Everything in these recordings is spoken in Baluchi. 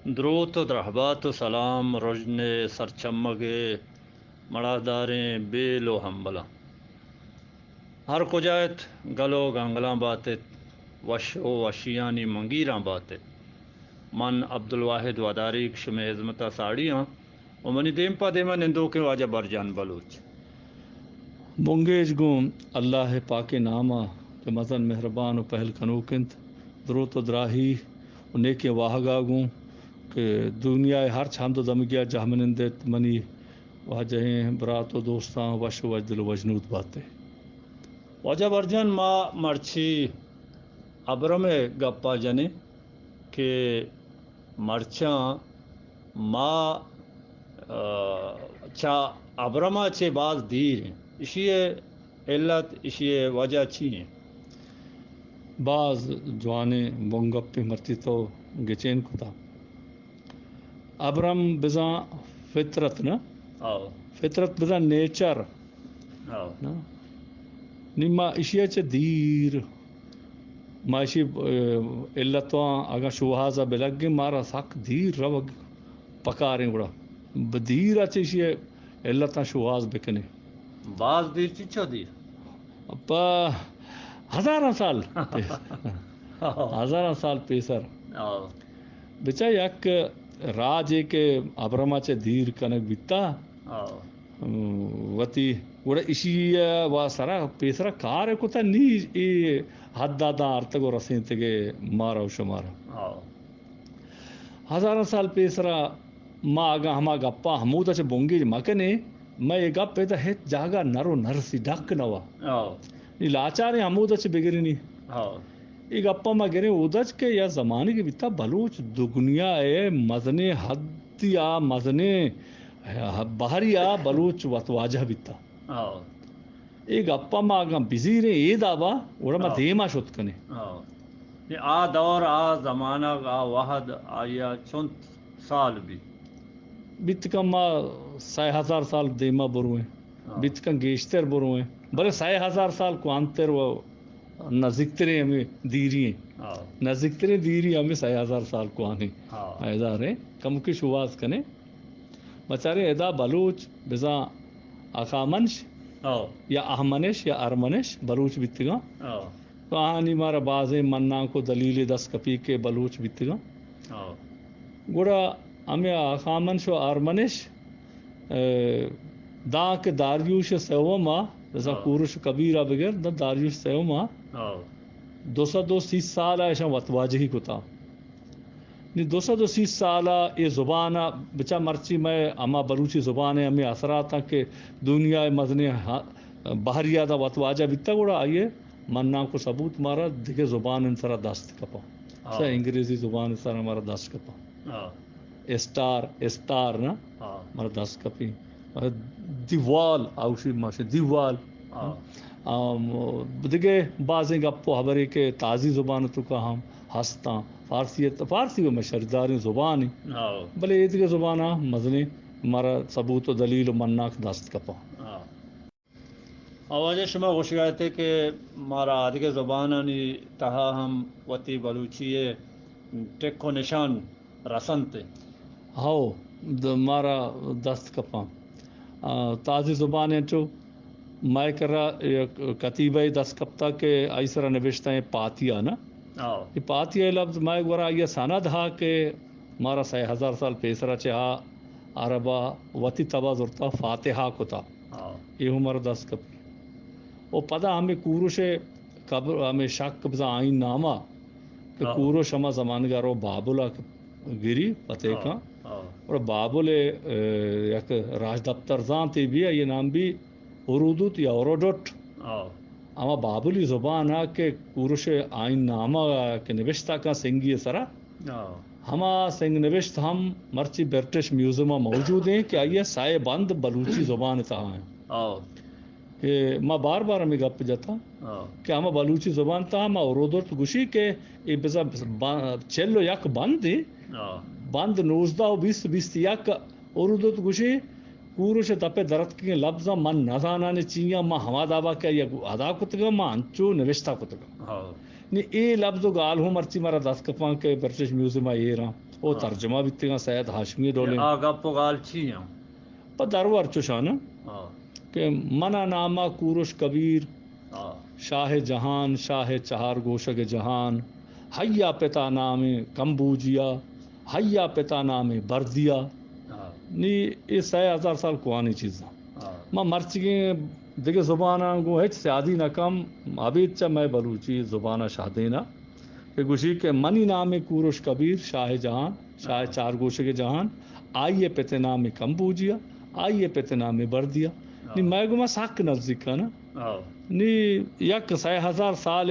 دروت و درہبات و سلام رژن ءِ سرچمگ ءِ مڑاہداریں بیل و ہمبلاں۔ ہر کجا ات، گل و گنگلاں بات ات، وش و وشیانی منگیراں بات ات۔ من عبدالواحد وداریگ شمئے ہزمت ءَ ساڑی آں و منی دیم پہ دیم ءَ نندوکیں واجہ برجان بلوچ۔ بنگیج گوں اللہ ءِ پاکیں نام ءَ کہ مزن مہربان و پہل کنوک انت، دروت و دراہی و نیکیں واہگ ءَ گوں کہ دنیا ءِ ہرچ ہند و دمگی ءَ جہمنند ات، منی واجہیں برات و دوستاں، وش و وشدل و وشنود بات ئے۔ واجہ برجان، ما مرچی ابرم ءِ گپ ءَ جنیں کہ مرچاں ما، آ، چہ ابرم ءَ چہ باز دیر ایں۔ اشی ءِ علت، اشی ءِ وجہ چی ایں؟ باز جوانیں بنگپے مرچی تو گچین کتا۔ ابرم بزاں فطرت نہ؟ آؤ۔ فطرت بزاں نیچر۔ آؤ۔ نہ؟ نی ما اشی ءَ چہ دیر، ما اشی، اے، علتاں اگاں شوہاز ءَ بلگیں، مارا سک دیر روگ پکاریں، گڑا بدیر ءَ چہ اشی علتاں شوہاز بکنیں۔ باز دیر چنچو دیر؟ پہ ہزاراں سال۔ ہزاراں سال پیسر۔ آؤ۔ بچا یک راجے کہ ابرم ءَ چہ دیر کنگ بیتا۔ آؤ۔ ام، وتی گڑا اشی ءَ وا سرا پیسرا کار کتا، نی اے حد ءَ داں آرتگ و رسینتگ ئے مارا و شمارا۔ آؤ۔ ہزاراں سال پیسرا ما اگاں ہما گپاں ہمودا چہ بنگیج مکنیں، مئے اے گپ ادا ہچ جاگہ نر و نرسی، ڈک نوا۔ آؤ۔ نی لاچاریں ہمودا چہ بگرینی۔ آؤ۔ اے گپاں ما گریں اودا چہ کہ یا زمانگے بیتا بلوچ دگنیا ءِ مزنیں حدی ءَ، مزنیں بحری ءَ بلوچ وت واجہ بیتا۔ آؤ۔ اے گپاں ما اگاں بزیریں اے دابا، گڑا ما آؤ۔ دیما شت کنیں۔ آؤ۔ نی آ دور، آ زمانگ، آ وہد، آئی ءَ چنت سال بیت؟ بیت کن ما سئے ہزار سال دیما برویں، ہاں۔ بیت کن گیشتر برویں، بلے سئے ہزار سال کوانتر و نزیکتریں ہمے دیری ایں۔ ہاں۔ نزیکتریں دیری ہمے سئے ہزار سال کوانی۔ ہاں۔ پیداریں، کمکی شوہاز کنیں۔ بچاریں ادا بلوچ بزاں اخامنش ہاں۔ یا اہمنش یا ارمنش بلوچ بیتگاں۔ ہاں۔ تو آہانی مارا بازیں منانک و دلیلے دست کپی کہ بلوچ بیتگاں۔ ہاں۔ گڑا ہمے آخامنش و آرمنش، اے، داں کہ داریوش سیوم ءَ، بزاں ہاں۔ کورش کبیر ءَ بگر، داں داریوش سیوم ءَ ہاں۔ دو سد و سی سال ءَ اشاں وتواجہی کتا۔ نی دو سد و سی سال ءَ اے زبان ءَ بچا مرچی مئے ہما بلوچی زبان ءِ ہمے اثراتاں کہ دنیا ءِ مزنیں ہا-، بحری ءَ داں وتواجہ بیتا، گڑا آئی ءِ منانک و ثبوت مارا دگہ زبان ءِ سرا دست کپاں۔ ہاں۔ سا انگریزی زبان ءِ سرا مارا دست کپاں۔ ہاں۔ اسٹار، استار نا؟ ہاں۔ مارا دست کپی۔ دیوال، آوشی ماشے دیوال۔ ہاں۔ آم، دگہ بازیں گپ و حبرے کہ تازی زبان توکا ہم ہستاں۔ فارسی ات، فارسی و مشرداریں زبانے۔ ہاں۔ بلے اے دگہ زباناں مزنیں مارا ثبوت و دلیل و منانک دست کپاں۔ ہاں۔ آ واجہ شما گوشگا ات کہ مارا آدگہ زبانانی تہا ہم وتی بلوچی ءِ ٹک و نشان رسنت۔ ہو، د-، مارا دست کپاں۔ آ، تازی زبان انچو مئے کرا یک کتیبہ دست کپتا کہ آئی سرا نبشتہ ایں پاتیا نا۔ ہو۔ اے پاتیا لفظ مئے گورا آئی سند ہا کہ مارا سئے ہزار سال پیسرا چہ آ عربا وتی تبا زرتا فاتحہ کتا۔ ہاں۔ اے ہم مارا دست کپی۔ و پدا ہمے کورش ءِ قبر، ہمے شک بزاں آئین نامہ کہ ہاں۔ کورش ہما زمانگا رو بابل ءَ گری پتے ہاں۔ کن۔ ہاں۔ اور بابل ءِ، اے، یک راجدپتر زانتے بی، آئی نام بی ہرودوت یا ہروڈوٹ۔ ہاں۔ ہما بابلی زبان ءَ کہ کورش ءِ آئین نامہ کہ نبشتہ کن سنگی ءِ سرا، ہاں۔ ہما سنگ نبشت ہم مرچی برٹش میوزیم ءَ موجود ایں کہ آئی ءِ سئے بند بلوچی زبان ءِ تہا ایں۔ ہاں۔ کہ ما بار بار ہمے گپ جتا ہاں۔ کہ ہما بلوچی زبان تہا ما ہرودوت گوشی کہ اے بزاں با-، چل و یک بندے، ہاں۔ بند نوزدہ و بیست، بیست یک ہرودوت گوشی، کورش ءِ دپ ءَ درتکگیں لبزاں من نزاناں چی آں، ما ہما دابا کہ آئی ءَ ادا کتگاں، ما انچو نبشتہ کتگاں۔ ہاں۔ نی اے لبز و گال ہوں مرچی مارا دست کپاں کہ برٹش میوزیم ء ایراں او ہاں۔ ترجمہ بیتگاں سید ہاشمی ڈولیں۔ آ گپ و گال چی ہیں؟ پہ درور چوشاں نا ہاں۔ کہ منا ناما کوروش کبیر، ہاں۔ شاہ جہان، شاہ چہار گوشگ جہان، ہیا پتا نام کمبوجیا، ہیا پتا نام بردیا۔ ہاں۔ نی اے سئے ہزار سال کوانی چیزاں۔ ہاں۔ ما مرچگیں دگہ زباناں گوں ہچ سیادی نہ کم، ابید چہ مئے بلوچی زبان ء شہدینا کہ گوشی کہ منی نام کوروش کبیر، شاہ جہان، شاہ ہاں۔ چار گوشگ جہان، آئی ء پت نام کمبوجیا، آئی ء پت نام بردیا۔ نی ہاں۔ مئے گوما سک نزدیک نا۔ ہاں۔ نی یک سئے ہزار سال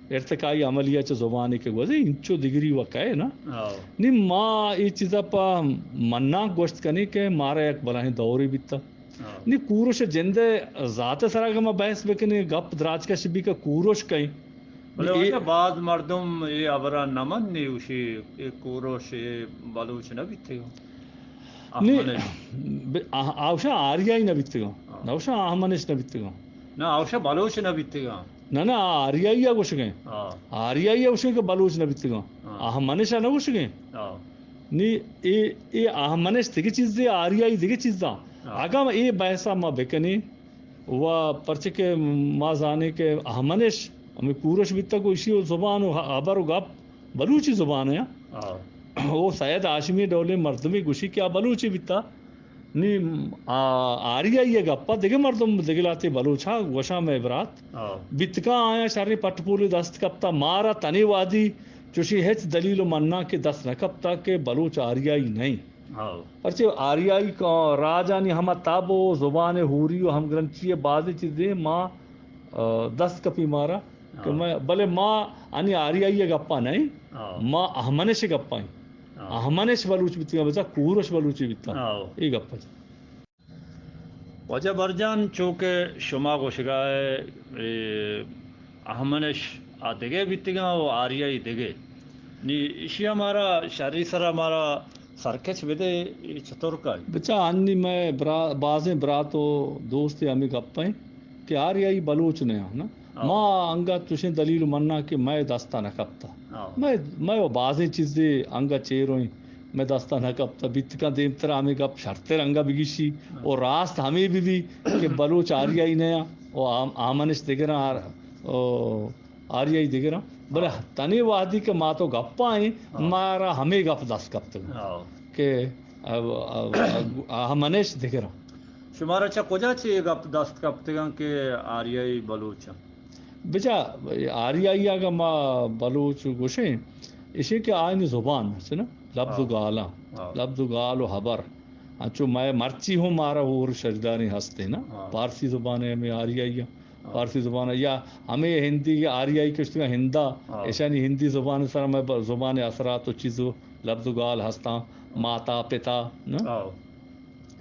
ارتقائی عملیہ چہ زبانے کہ گوزے انچو دگری و کئے نا۔ ہاں۔ نی ما اے چیزا پہ مناں گوشت کنیں کہ مارا یک بلاہیں دورے بیتا۔ ہاں۔ نی کوروش جند ء ذات ء سرا اگاں ما بحث بکنیں، گپ دراج کش بی کہ کوروش کئیں۔ بلے نی اے واجہ باز مردم اے ہبرا نہ من نی اوشی اے کوروش اے بلوچ نہ بیتگاں۔ نی، اہمنش۔ ب-، آ-، آوشا آریائی نہ بیتگاں۔ ہاں۔ نہ اوشا آہمنش نہ بیتگاں۔ نہ، آوشا بلوچ نہ بیتگاں۔ نہ، نہ، آریائی ء گوشگیں۔ ہاں۔ آریائی ء گوشگیں کہ بلوچ نہ بیتگاں۔ ہاں۔ آہمنش ء نہ گوشگیں۔ ہاں۔ نی اے، اے آہمنش دگہ چیزے، آریائی دگہ چیزاں۔ ہاں۔ اگاں اے بحث ء ما بکنیں و پرچہ کہ ما زانیں کہ آہمنش ہمیں کورش بیتگ و ایشی و زبان و ہبر و گپ بلوچی زبان ہے۔ ہاں۔ او سید ہاشمی ڈولیں مردمی گوشی کہ آ بلوچی بیتا۔ نی، آ، آریائی ء گپ ء دگہ مردم دگہ لاتے بلوچ ء گوشاں مئے برات۔ ہاں۔ بیتکاں آیاں شریں پٹ پولے دست کپتا، مارا تنے وادی چوشیں ہچ دلیل و مناں کہ دست نہ کپتا کہ بلوچ آریائی نہ انت۔ ہاں۔ پرچے آریائی کا-، راجانی ہما تب و زبان ہوری و ہمگرنچی ء بازیں چیزے ما، آ، دست کپی مارا کہ ہاں۔ مئے، بلے ما انی آریائی ء گپا نہ انت، ہاں۔ ما اہمنش ء گپا انت۔ ہاں۔ اہمنش بلوچ بیتگاں، بزاں کورش بلوچی بیتاں۔ ہاں۔ اے گپ ء۔ واجہ برجان، چو کہ شما گوشگا ئے، اے، اہمنش آ دگہ بیتگاں و آریائی دگہ۔ نی ایشی ء مارا شری سرا مارا سرکچ بدے، اے چطور کائی؟ بچا، انی مئے برا-، بازیں برات و دوست ہمیں گپ ہیں کہ آریائی بلوچ نہ ہیں نا۔ ہاں۔ ما انگت چوشیں دلیل مناں کہ مئے دستا نہ کپتا۔ ہاں۔ مئے، مئے و بازیں چیزے انگت چیرویں مئے دستا نہ کپتا۔ بیتکاں دیمترا ہمیں گپ شرتر انگا بگیشی ہاں۔ و راست ہمیں بہ بی کہ بلوچ آریائی نہ ہیں و آم-، آمنش دگراں آر-، او آریائی دگراں۔ بلے ہاں۔ تنے وہدی کہ ما تو گپا ہیں، ہاں۔ مارا ہمیں گپ دست کپتگ ہاں۔ کہ ا-، ا-، ا-، آمنش دگراں۔ شمارا چہ کجا چہ اے گپ دست کپتگاں کہ آریائی بلوچ انت؟ بچا، آریائی اگاں ما بلوچ گوشیں، ایشی کہ آئینی زبان است نا، لبز و ہاں۔ گالاں، ہاں۔ لبز و گال و ہبر۔ انچو مئے مرچی ہوں مارا ہور شریداریں ہستیں نا، ہاں۔ پارسی زبان ہے ہمیں آریائی ء۔ ہاں۔ پارسی زبان ء یا ہمیں ہندی آریائی کشتگاں ہندا، ہاں۔ ایشانی ہندی زبان سر ہمیں ب-، زبان اثرات و چیز و لبز و گال ہستاں، ماتا پتا، نا؟ ہاں۔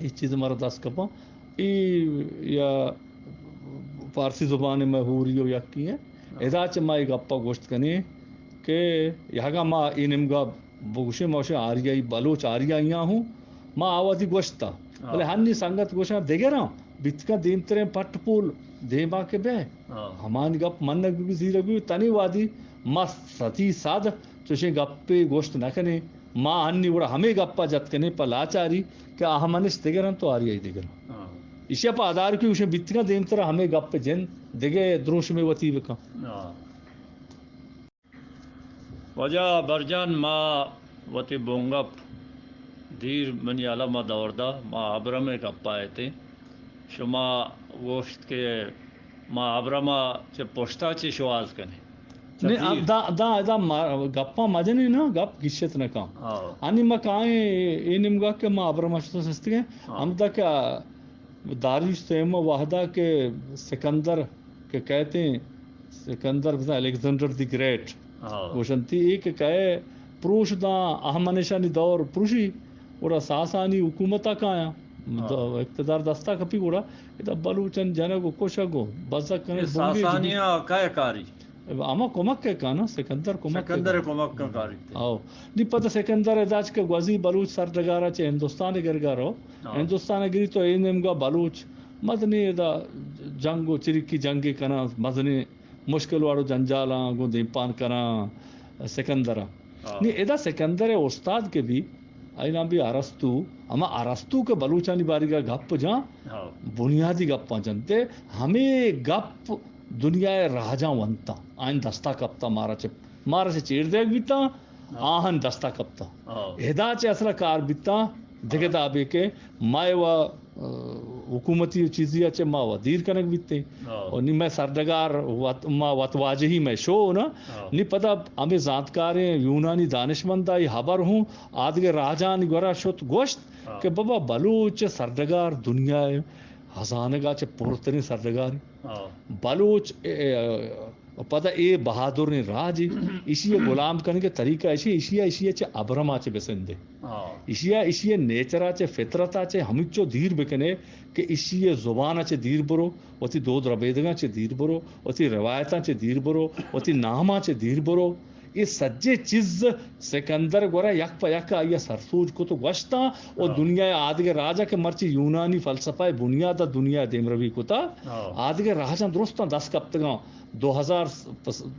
اے چیز مارا دست کپاں۔ اے یا فارسی زبان میں ہوری و یکی ہیں۔ ہاں۔ ادا چہ ما اے گپا گوشت کنیں کہ یہگا ما اے نمگا بگوشیں، ما گوشیں آریائی بلوچ آریائیاں ہوں، ما آوازی گوشتا۔ ہاں۔ بلے ہنی سنگت گوشاں دگراں، بیتکاں دیمتریں پٹ پول دیما کہ بہ۔ ہاں۔ ہمانی گپ منگ بی زیرگ بی، تنی وادی ما صدی صد چوشیں گپے گوشت نہ کنیں۔ ما ہنی وڑا ہمے گپا جت کنیں پہ لاچاری کہ آہمنش دگراں تو آریائی دگراں۔ ہاں۔ ایشی پہ ادار کی گوشیں بیتکاں دیمترا ہمے گپ جن دگہ دروشمے وتی بکن۔ ہاں۔ واجہ برجان، ما وتی بنگپ دیر منی الم ء دور دا، ما ابرم ء گپ ء اتیں۔ شما گوشت کہ ما ابرم ء چہ پشتا چہ شواز کنیں۔ چہ نی، دیر۔ دا، دا، دا ما-، گپاں مجنیں نا، گپ گیشت نہ کن۔ ہاں۔ انی ما کائیں اے نمگا کہ ما ابرم ء شتو سستگیں۔ ہاں۔ ہمدا کہ داریوش سیما وہدا کہ سکندر کہ کہتے ہیں سکندر بزاں الیگزینڈر دی گریٹ ہاں۔ گوشنتی، اے کہ کہے پروش داں اہمنشانی دور پروشی، گڑا ساسانی حکومت ء کایاں، ہاں۔ د-، اقتدار دستا کپی، گڑا ادا بلوچن جنگ و کشگ و بزگ کنگ اے بنگیج ساسانی بی۔ آ کئے کاری؟ ہما کمک ء کانا، سکندر کمک ء سکندر کانا۔ کمک ء کاری تے۔ آؤ۔ نی پدا سکندر ء داچ کہ گوزی بلوچ سرڈگار ء چہ ہندوستان ء گرگا رو۔ ہاں۔ ہندوستان ء گری تو اے نیمگا بلوچ مزنیں ادا جنگ و چریکی جنگے کناں، مزنیں مشکل واڑو جنجالاں گوں دیمپان کناں سکندر ءَ۔ ہاں۔ نی ادا سکندر ءِ استاد کہ بی، آئی نام بی ارسطو، ہما ارسطو کہ بلوچانی باریگا گپ جاں، ہاں۔ بنیادی گپاں جنتے، ہمے گپ دنیا ءِ راجاں ونتاں، آئین دستا کپتا، مارا چہ، مارا چہ چیر دیگ بیتاں، ہاں۔ آہن دستا کپتا۔ ہاں۔ ادا چہ اصلا کار بیتاں، دگہ ہاں۔ دابے کہ ما و، ءَ، حکومتی چیزی ءَ چہ ما و دیر کنگ بیتیں۔ ہاں۔ و نی مئے سرڈگار وت، ما وت واجہی مئے شو نا۔ ہاں۔ نی پدا ہمے زانتکاریں یونانی دانشمند ءَ اے ہبر ہوں آدگہ راجانی گورا شت گوشت ہاں۔ کہ بابا بلوچ سرڈگار دنیا ءِ ہزانگ ءَ چہ پرتریں سرڈگارے۔ ہاں۔ بلوچ، اے، اے، و پدا اے بہادریں راجے، ایشی ءِ غلام کنگ ءِ طریقہ ایشی، ایشی ءَ، ایشی ءَ چہ ابرم ءَ چہ بسندے۔ ہاں۔ ایشی ءَ، ایشی ءِ نیچر ءَ چہ، فطرت ءَ چہ ہمینچو دیر بکنے کہ ایشی ءِ زبان ءَ چہ دیر برو، وتی دود ربیدگاں چہ دیر برو، وتی روایتاں چہ دیر برو، وتی ناماں چہ دیر برو۔ اے سجے چیز سکندر گورا یک پہ یک آئی ءَ سرسوج کت و گوشتاں و ہاں۔ دنیا ءِ آدگہ راجاں کہ مرچی یونانی فلسفہ ءِ بنیاد ءَ دنیا ءَ دیمروی کتا، ہاں۔ آدگہ راجاں درستاں دست کپتگاں۔ دو ہزار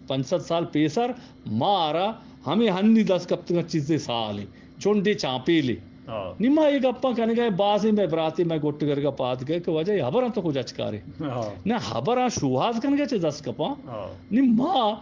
پنچ سد سال پیسر مارا ہمے ہنی دست کپتگاں چیزے سالے، چنڈے چانپیلے۔ ہاں۔ نی ما اے گپاں کنگا، بازیں مئے براتے مئے گٹگرگا پاد گئے کہ واجہ اے ہبراں تو کجا چکارے؟ ہاں۔ نہ ہبراں شوہاز کنگا چہ دست کپاں۔ ہاں۔ نی ما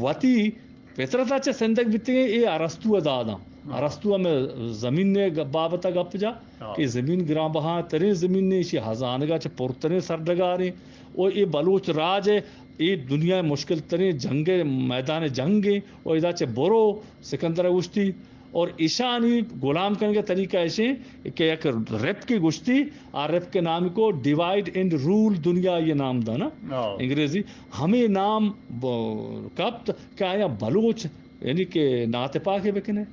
وتی فطرت ءَ چہ سندگ بیتگیں اے ارسطو ءَ داداں۔ ہاں۔ ارسطو ءَ مئے زمین ءِ گ-، بابت ءَ گپ جا ہاں۔ کہ زمین گران بہا تریں زمینے، ایشی ہزانگ ءَ چہ پرتریں سرڈگاریں و اے بلوچ راج ءِ اے دنیا ءِ مشکل تریں جنگ ءِ میدان جنگ ءِ و ادا چہ برو سکندر ءَ گوشتی اور ایشانی غلام کنگ ءِ طریقہ ایشیں کہ یک رپکے گوشتی، آ رپک ءِ نام کو ڈیوائیڈ اینڈ رول دنیا، یہ نام دانا ہاں۔ انگریزی، ہمے نام ب-، کپت کہ آیا بلوچ یعنی کہ ناتپاکے بکنے۔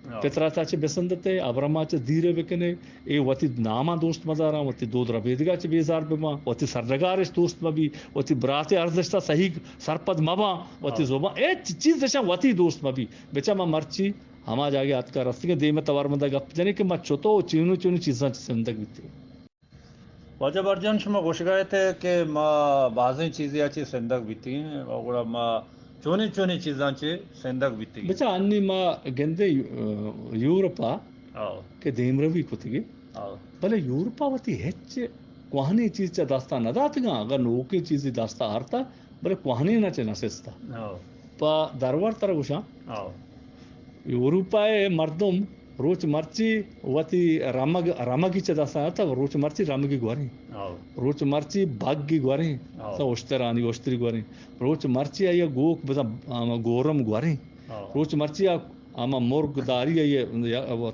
ہاں۔ پترا تا چہ بسندتے، ابرما چہ دیرے بکنے، اے وتی ناماں دوست مداراں، وتی دود ربیدگا چہ بیزار بباں، وتی سرڈگارش دوست مبی، وتی براتے ارزشتا صحیح سرپد مباں، وتی ہاں۔ زبان، اے چ-، چیز اشاں وتی دوست مبی۔ بچا ما مرچی ہما جاگہ اتکا رستگیں دیم توار مندا گپ جنیں کہ ما چتو و چینو چینو چیزاں چہ سندگ بیتیں۔ واجہ برجان، شما گوشگا ات کہ ما بازیں چیزے ء چہ سندگ بیتگیں، گڑا ما چونیں چونیں چیزاں چہ سندگ بیتگیں؟ بچا انی ما گندے یو-، یورپ ء آؤ۔ کہ دیمروی کتگی۔ آؤ۔ بلے یورپ ء وتی ہچ کوہنیں چیز چہ دستا نہ داتگاں، اگاں نوکیں چیزی دستا آرتا، بلے کوہنیں ء چہ نہ سستا۔ آؤ۔ پہ درور ترا گوشاں۔ آؤ۔ یورپ ء مردم روچ مرچی وتی رمگ، رمگی چہ دست ء اتگ، روچ مرچی رمگی گوریں۔ آؤ۔ روچ مرچی بگی گوریں۔ آؤ۔ سا اشترانی اشتری گوریں۔ روچ مرچی آئی ء گوک بزاں، آ، گورم گوریں۔ آؤ۔ روچ مرچی آ، ہما مرگ داری آئی ء یا-،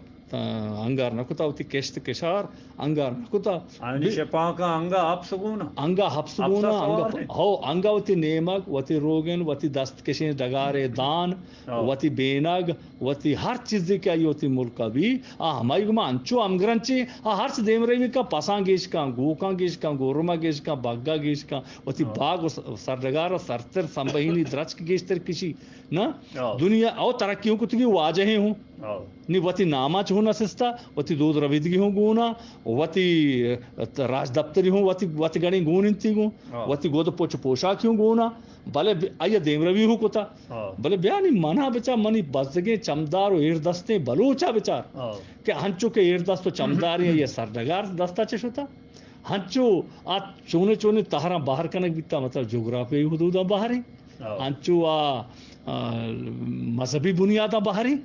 انگار نہ کتا، وتی کشت کشار انگار نہ کتا۔ آیانی بی-، شپانکاں انگا اپس گونا۔ انگا اپس اپس گونا، انگا سوار پ-، ہو، انگا وتی نیمگ، وتی روگن، وتی دست کشیں ڈگارے دان، ہو۔ وتی بینگ، وتی ہر چیزے کہ آئی وتی ملکا بی، آ ہمائی گما انچو ہمگرنچی، آ ہرچ دیمروی کا پساں گیش کاں، گوکاں گیش کاں، گورما گیش کاں، بگا گیش کاں، وتی ہو۔ باگ و س-، سرڈگار سرتر سنبہینی درچک گیشتر کشی۔ نہ؟ ہو۔ دنیا او ترقی ہوں کتگی واجہ ہوں۔ ہو۔ نی وتی ناما چہ ہوں نہ سستا، وتی دود ربیدگی ہوں گونا، وتی، ات-، راج دپتری ہوں وتی، وتی گڑیں گون انتی گوں، ہو۔ وتی گود پوچ پوشاکی ہوں گونا، بلے ب-، آئی دیمروی ہوں کتا۔ ہو۔ بلے بیا نی منا بچا منی بزگیں چمدار و ایردستیں بلوچا بچار، ہو۔ کہ ہنچو کہ ایردست و چمداریں یہ سرڈگار دستا چہ شتا۔ ہنچو آ چونے چونے تہراں بہر کنگ بیتا، مطلب جغرافیائی حدوداں بہریں، ہاں۔ ہنچو آ، آ، مذہبی بنیاداں بہریں،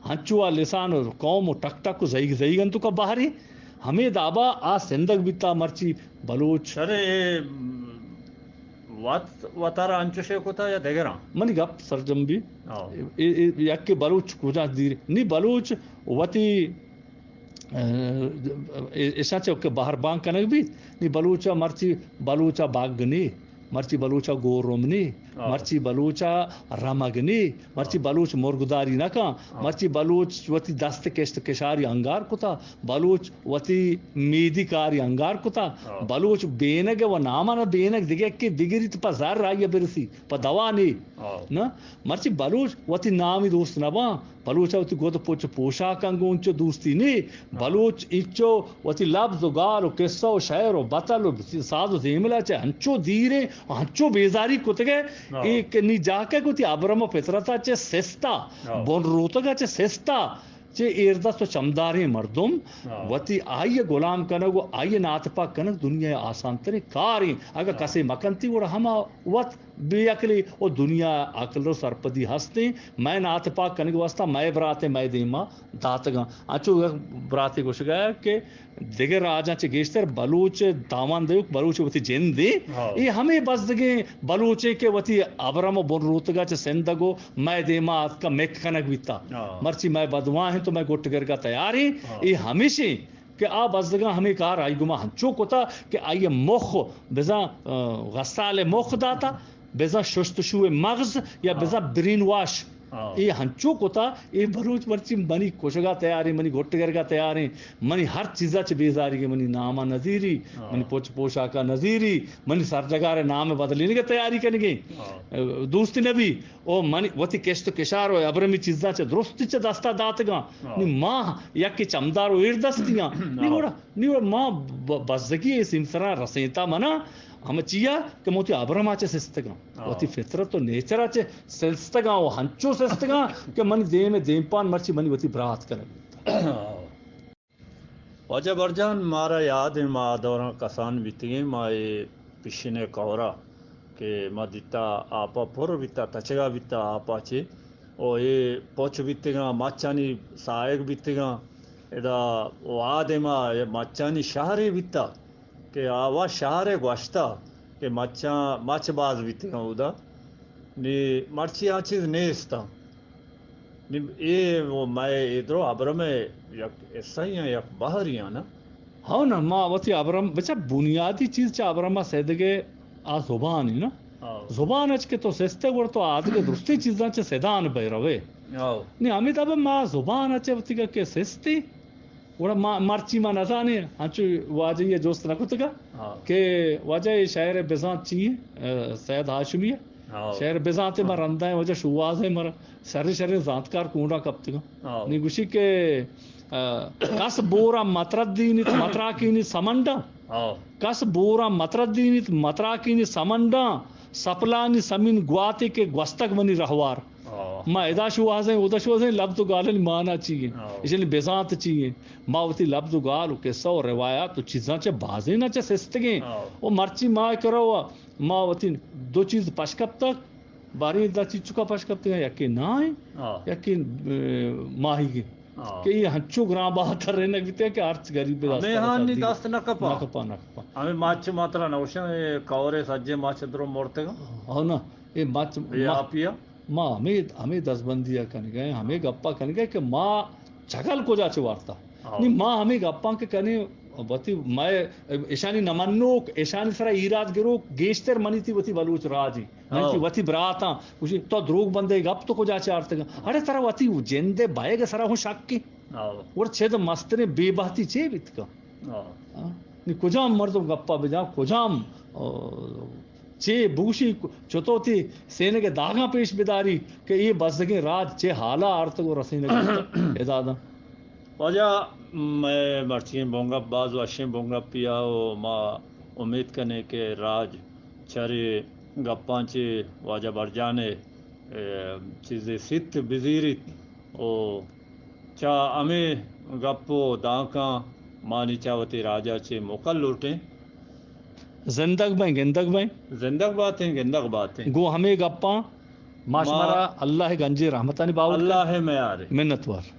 ہنچو آ لسان و قوم و ٹک ٹک و زہیگ زہیگ انتو کا بہریں، ہمے دابا آ سندگ بیتا مرچی بلوچ۔ شرے، اے، م، وت، وتارا انچوشے کتا یا دگراں؟ منی گپ سرجم بی۔ ہاں۔ اے، اے، اے، یکے بلوچ کجا دیر؟ نی بلوچ وتی اشاں چہ کہ بہر بانگ کنگ بیت، نی بلوچ ء مرچی بلوچ ء بگ نی، مرچی بلوچ ء گورم نی، آ۔ مرچی بلوچ ء رمگ نی، مرچی آ۔ بلوچ مرگداری نہ کن، آ۔ مرچی بلوچ وتی دست کشت کشاری انگار کتا، بلوچ وتی میدی کاری انگار کتا، آ۔ بلوچ بینگ و نامانا بینگ دگہ کہ بگریت پہ زر آئی برسی، پہ دوا نی۔ آ۔ نہ؟ مرچی بلوچ وتی نامی دوست نباں، بلوچ ءَ وتی گد پچ پوشاکاں گوں انچو دوستی نے۔ بلوچ انچو وتی لبز و گال و قصہ و شعر و بتل و ساز و زیمل ءَ چہ انچو دیریں و انچو بیزاری کتگ ئے، اے کہ نی جاکہ کہ وتی ابرم و فطرت ءَ چہ سستا، بن روتگ ءَ چہ سستا، چہ ایردست و چمداریں مردم وتی آئی ءَ گلام کنگ و آئی ءَ ناتپاک کنگ دنیا ءِ آسان تریں کاریں۔ اگاں کسے مکنتی گڑا ہما وت بے عقلی و دنیا ءَ عقل و سرپدی ہستیں۔ مئے ناتپاک کنگ واسطہ مئے براتیں مئے دیما داتگاں۔ انچو یک براتے گوشگا کہ دگہ راجاں چہ گیشتر بلوچ تاوان دیوک بلوچ وتی جندے۔ اے ہمے بزگیں بلوچیں کہ وتی ابرم و بن روتگا چہ سندگ و مئے دیما آتکا مک کنگ بیتا۔ مرچی مئے بدواہ انت و مئے گٹ گرگا تیاریں۔ اے ہمیشیں کہ آ بزگاں ہمے کار آئی گما ہنچو کتا کہ آئی مخ بزاں، آ، غسال مخ داتا، بزاں شستشو مغز یا بزاں برین واش۔ اے ہنچو کتا، اے بلوچ مرچی منی کشگا تیاریں، منی گٹ گرگا تیاریں، منی ہر چیزا چہ بیزاریگیں، منی ناما نزیری، منی پچ پوشاکا نزیری، منی سرڈگار نام بدلینگے تیاری کنگیں۔ دوست نبی، او منی وتی کشت و کشار و ابرمی چیزاں چہ درستی چہ دستا داتگاں۔ نی ما یکے چمدار و ایردستیاں۔ نی گڑا، نی گڑا ما ب-، بزگی اے سیمسراں رسینتا منا ہمے چیا کہ من وتی ابرما چہ سستگاں۔ وتی فطرت و نیچرا چہ سستگاں و ہنچو سستگاں کہ منی دیم دیمپان مرچی منی وتی برات کنگ بیتا۔ واجہ برجان، مارا یاد ایں، ما آ دوراں کسان بیتگیں، ما اے پشین ءِ کور ءَ کہ ما دیتا آپ ءَ پر بیتا، تچگ ءَ بیتا آپ ءَ چہ، او اے پچ بیتگاں، مچانی ساہگ بیتگاں، ادا وہدے ما اے مچانی شہرے بیتا کہ آوا شہر ءَ گوشتا کہ مچاں، مچ باز بیتگاں اودا، نی مرچی آ چیز نیستاں۔ نی اے و مئے اے درو ابرم ءِ یک حصہ یاں، یک بہر یاں نا؟ ہو نا، ما وتی ابرم، بچا بنیادی چیز چہ ابرم ءَ سیدگے آ زبان نا؟ زبان اچ کہ تو سستے گڑ تو آدگے درستیں چیزاں چہ سدان بہ روے۔ نی ہمے دابا ما زبان اچ وتی کہ سستے، گڑا ما، مرچی ما نزانیں، انچو واجہ ءَ جست نہ کتگا کہ واجہ اے شعر بزانت چی ایں، سید ہاشمی ءِ شعر بزانت، ما رندا ایں، واجہ شوہاز ایں، مر شریں شریں زانتکار کونڈا کپتگا۔ نی گوشی کہ، آ، کس بورا متردینیت متراکینی سمنڈا، کس بورا متردینیت متراکینی سمنڈا، سپلانی سمین گواتے کہ گوستگ منی رہوار۔ ما ادا شوہازیں، اودا شوہازیں، لبز و گالانی مانا چی ایں؟ ایشانی بزانت چی ایں؟ ما وتی لبز و گال و قصہ و روایات و چیزاں چہ بازینا چہ سستگیں۔ و مرچی ما کرو ما وتی دو چیز پش کپتگ، باریں دا چیز چکا پش کپتگاں، یکے ناہ ایں، یکے، اے، ماہیگیں۔ کہ اے ہنچو گران بہا ترینگ بیتگ کہ ہرچ غریب ہمے ہانی دست نہ کپا۔ نہ کپا، نہ کپا۔ ہمے ماچ ما ترا نوشاں، اے کورے سجے ماچ درو مرتگاں۔ ہو نا، اے ماچ اے ما آپیا۔ ما ہمے، ہمے دزبندی ءَ کنگ ءَ ایں، ہمے گپ ءَ کنگ ءَ کہ ما چگل کجا چہ وارتا۔ نی ما ہمے گپاں کہ کنیں، وتی مئے اشانی نہ منوک، اشانی سرا ایراد گروک گیشتر منی تی وتی بلوچ راج ایں، منی تی وتی براتاں۔ گوشی، تو دروگ بندے گپ تو کجا چہ آرتگاں؟ اڑے ترا وتی جند ءِ بئیگ ءِ سرا ہوں شک ایں۔ گڑا چد مستریں بے بہتی چے بیتگاں؟ نی کجام مردم گپا بجا، کجام، آ، چے بگوشی، چتو تی سینگ ءِ داغاں پیش بداری کہ اے بزگیں راج چے حالا آرتگ و رسینگ ءَ ادا داں۔ واجہ، مئے مرچیگیں بنگپ باز وشیں بنگپے ءَ و ما امیت کنیں کہ راج چرے گپاں چے واجہ برجان ءِ، اے، چیزے سیت بزیریت و چہ ہمے گپ و دانکاں ما نی چہ وتی راج ءَ چے موکل لوٹیں۔ زندگ بئیں، گندگ بئیں۔ زندگ باتیں، گندگ باتیں۔ گوں ہمے گپاں ما شمارا اللہ ءِ گنجیں رحمتانی باہوٹ کنیں۔ اللہ ءِ میارے۔ منتوار۔